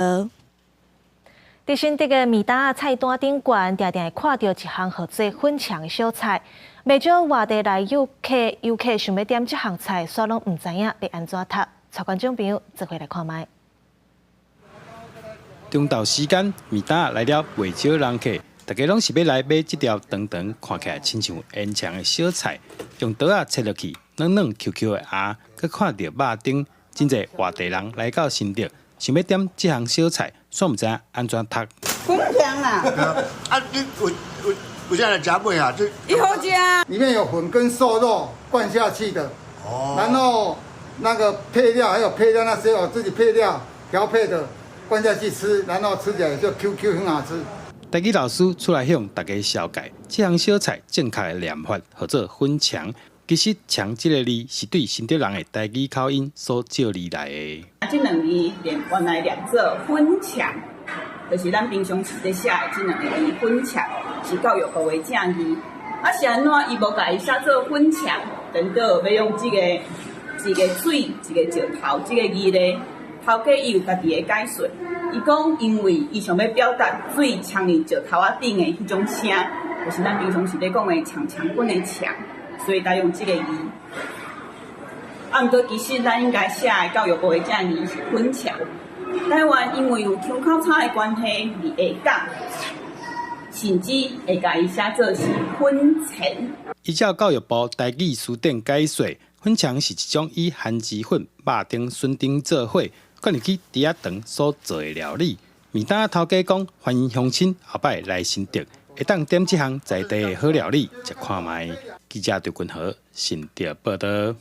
佇新竹的暝擔菜單頂懸，定定會看著一項號做粉腸的小菜。袂少外地來遊客想欲點這項菜，煞攏毋知影欲按怎讀。帶觀眾朋友做伙來看覓。中晝時間，暝擔來了袂少人客，大家攏是欲來買這條長長看起來親像煙腸的小菜，用刀仔切落去，軟軟 Q Q 的餡，閣看著肉丁，真濟外地人來到新竹，想欲點這項小菜，煞毋知影按怎讀。粉腸啦。啊，你有有有啥來食買啊？這伊好食。裡面有粉跟瘦肉灌下去的，哦，然後那個配料還有配料那些我自己配料調配的，灌下去吃，然後吃起來就 Q Q 很好吃。台語老師出來向大家紹介，這項小菜正確的念法號做粉腸。其實“腸”這个字是對新竹人的台語口音所借而來的。這兩字念原來念做粉腸，就是咱平常時咧寫的這兩個字粉腸，是教育部的正字。啊，是按怎伊無共伊寫做粉腸，顛倒欲用這个一个水一个石頭這个字咧，頭家伊有家己的解說。伊講因為伊想欲表達水沖佇石頭仔頂的彼種聲，就是咱平常時咧講的腸腸滾的腸。所以才用這个字。啊，毋過其實咱應該寫的教育部的正字是粉腸。台灣因為有腔口差的關係，佇下港甚至會共伊寫做是粉腸。依照教育部台語辭典解說，粉腸是一種以番薯粉、肉丁、筍丁做伙，灌入去豬仔腸所做的料理。暝擔頭家講，歡迎鄉親後擺來新竹，會當點這項在地的好料理，食看覓。記者張君和新竹報導。